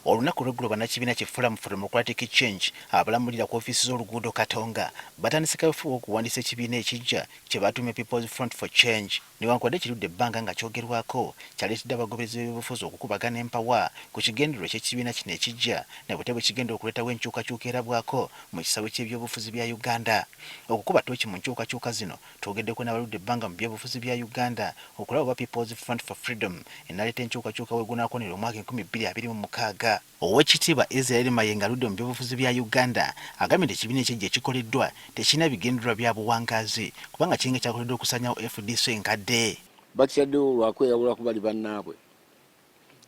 Olunaku olweggulo, bannakibiina ki Forum for Democratic Change abalamulira ku ofiisi z'oluguudo Katonga batandise kaweefube w'okuwandiisa ekibiina ekiggya kye batuumye People's Front for Change. Newankubadde kirudde ebbanga nga kyogerwako, kyaleetedde abagoberezi b'ebyobufuzi okukubagana empawa ku kigendererwa eky'ekibiina kino ekiggya na butya bwe kigenda okuleetawo enkyukakyuka erabwako mu kisaawe ky'ebyobufuzi bya Uganda. Okukuba ttooki mu nkyukakyuka zino, twogeddeko n'abaludde ebbanga mu byobufuzi bya Uganda okulaba oba People's Front for Freedom enaleeta enkyukakyuka wegunaakoonera omwaka 2026. Oweekitiibwa Israel Mayengo aludde mu byobufuzi bya Uganda agambye nti ekibiina ekiggya ekikoleddwa tekirina bigendererwa bya buwangaazi kubanga kiringa ekyakoleddwa okusaanyawo FDC enkadde. Bakitaddewo lwakweyawula ku bali bannaabwe,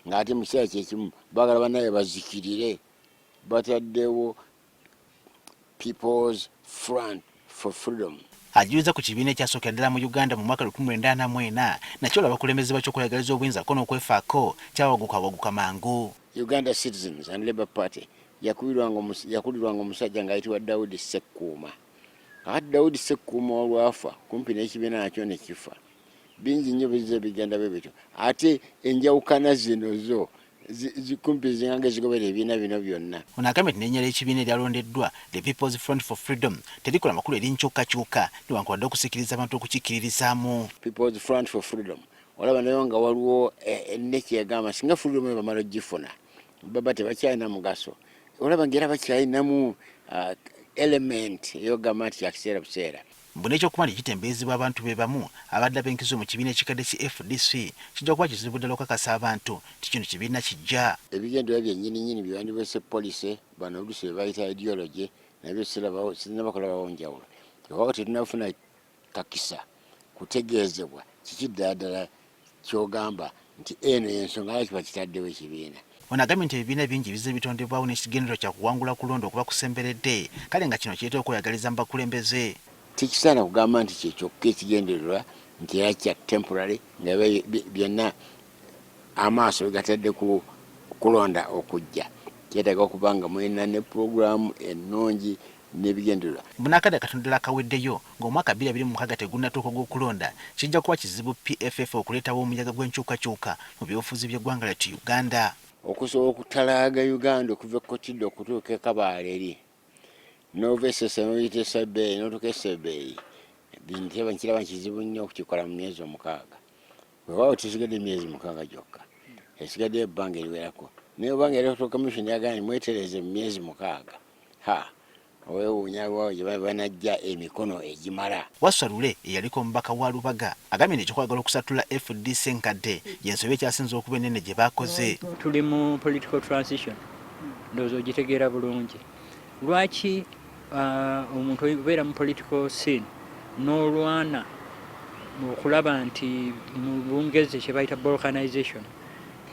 ng'ate mu kiseera kyekimu baagala bannaabwe bazikirire. Bataddewo People's Front for Freedom. Ajuliza ku kibiina ekyasookera ddala mu Uganda mu mwaka 1944, nakyo olwo abakulembeze bakyo okweyagaliza obuyinza ko n'okwefaako kyawagukawaguka mangu. Uganda Citizens and Labour Party yakulirwanga omusajja ng'ayitibwa Daudi Ssekkuuma. Kakati Daudi Ssekkuuma olwafa, kumpi n'ekibiina nakyo ne kifa. Bingi nnyo bizze bigenda bwe bityo. Ate enjawukana zino zo kumpi zinganga ezigobera ebibiina bino byonna. Ono agambye nti n'erinnya ly'ekibiina eryalondeddwa, The People's Front for Freedom, terikola makulu eri nkyukakyuka newankubadde okusikiriza abantu okukikkiririzaamu. People's Front for Freedom, olaba nayo nga waliwo ne kyegamba singa freedom eyo bamala ogifuna baba tebakyalina mugaso. Olaba ng'era bakyalinamu element ey'okugamba nti kya kiseera buseera. Mbu n'ekyokuba nti kitembeeyezebwa abantu be bamu abadde ab'enkizo mu kibiina ekikadde ki fdc, kijja kuba kizibu ddala okukakasa abantu nti kino kibiina kiggya. Ebigendererwa byennyini nnyini bye bandiweese policy, bano oluusi bye bayita ideology, nabyo sirabawo, sinnaba kulabawo njawulo. Weewaawo tetunnafuna kakisa kutegeezebwa kiki ddala ddala ky'ogamba nti eno y'ensonga lwaki bakitaddewo ekibiina. Ono agambye nti ebibiina bingi bizze bitondebwawo n'ekigendererwa kya kuwangula kulonda okuba kusemberedde, kale nga kino kireeta okweyagaliza mu bakulembeze. Tekisaana kugamba nti kye kyokka ekigendererwa nti era kya temporary nga byonna amaaso begatadde ku kulonda okujja. Kyetaaga okuba nga mulina ne pulogulaamu ennungi n'ebigendererwa. Mbu n'akadde katono ddala akaweddeyo ng'omwaka 2026 tegunnatuuka ogw'okulonda, kijja kuba kizibu PFF okuleetawo omuyaga gw'enkyukakyuka mu byobufuzi by'eggwanga lyattu Uganda. Okusobola okutalaaga Uganda okuva e Kotido okutuuka e Kabale eri, n'ova e Ssese n'oyita e Sebei n'otuuka e Sebei, nkiraba kizibu nnyo okukikola mu myezi 6. Weewaawo tesigadde myezi 6 gyokka, esigaddeyo ebbanga eriwerako, naye obanga Electoral Commission yagambye mwetereeze mu myezi 6, ha, weewuunya wa gye banajja emikono egimala. Wasswa Lule eyaliko omubaka wa Lubaga agambye nti eky'okwagala okusattula fdc enkadde y'ensobi ekyasinze okuba ennene gye baakoze. Tuli mu political transition, ndowooza ogitegeera bulungi. Lwaki omuntu obeera mu political scene n'olwana okulaba nti mu Bungereza kye bayita balkanization,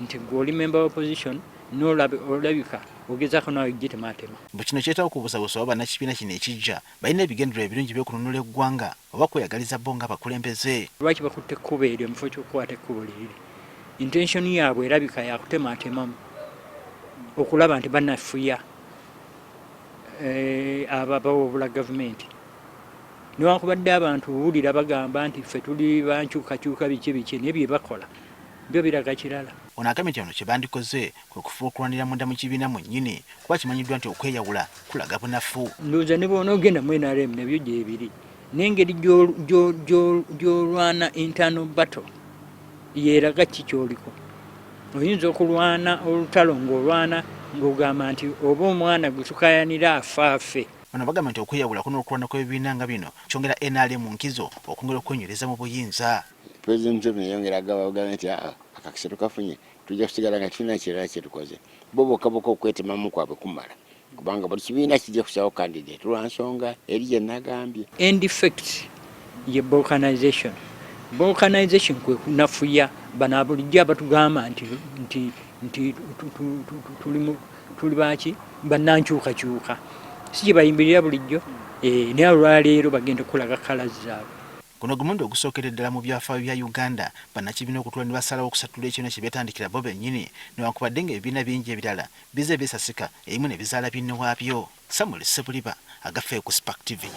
nti gwe oli member wa opposition n'olabika ogezaako naawe gitematema? Mbu kino kireetawo okubuusabuusa oba bannakibiina kino ekiggya balina ebigendererwa ebirungi by'okununula eggwanga oba kweyagaliza bo ng'abakulembeze. Lwaki bakutte ekkubo eryo mu kifo ky'okukwata ekkubo liriri? Intention yaabwe erabika yakutematemamu okulaba nti banafuya abo abawabula gavumenti. Newankubadde abantu buwulira bagamba nti ffe tuli bankyukakyuka biki biki, naye bye bakola byo biraga kirala. Ono agambye nti ono kye bandikoze kwe kufuba okulwanira munda mu kibiina mwennyini kuba kimanyiddwa nti okweyawula kulaga bunafu. Ndowooza ne bw'onoogenda mu NRM nabyo gyebiri, n'engeri gy'olwana internal battle yeeraga ki ky'oliko. Oyinza okulwana olutalo ng'olwana ng'ogamba nti oba omwana gwe tukaayanira afa afe. Bano bagamba nti okweyawulako n'okulwana kw'ebibiina nga bino kyongera NRM nkizo okwongera okwenywereza mu buyinza. Pulezidenti Museveni yayongera agamba Buganda nti aa akakisa tukafunye, tujja kusigala nga tulina kirala kye tukoze. Bo bokka bokka okwetemamu kwabwe kumala kubanga buli kibiina kijja kusalawo candidate lwa nsonga eri gye nagambye. End effect ye balkanization. Balkanization kwe kunafuya bano bulijjo abatugamba nti nti nti tuli baki bannankyukakyuka, si kye bayimbirira bulijjo, naye olwaleero bagenda kukulaga colours zaabwe. Guno gwe mulundi ogusookera ddala mu byafaayo bya Uganda bannakibiina okutuula ne basalawo okusattula ekibiina kye beetandikira bo bennyini newankubadde ng'ebibiina bingi ebirala bizze byesasika ebimu ne bizaala binne waabyo. Samuel Ssebuliba, Agafeeyo ku Spark TV.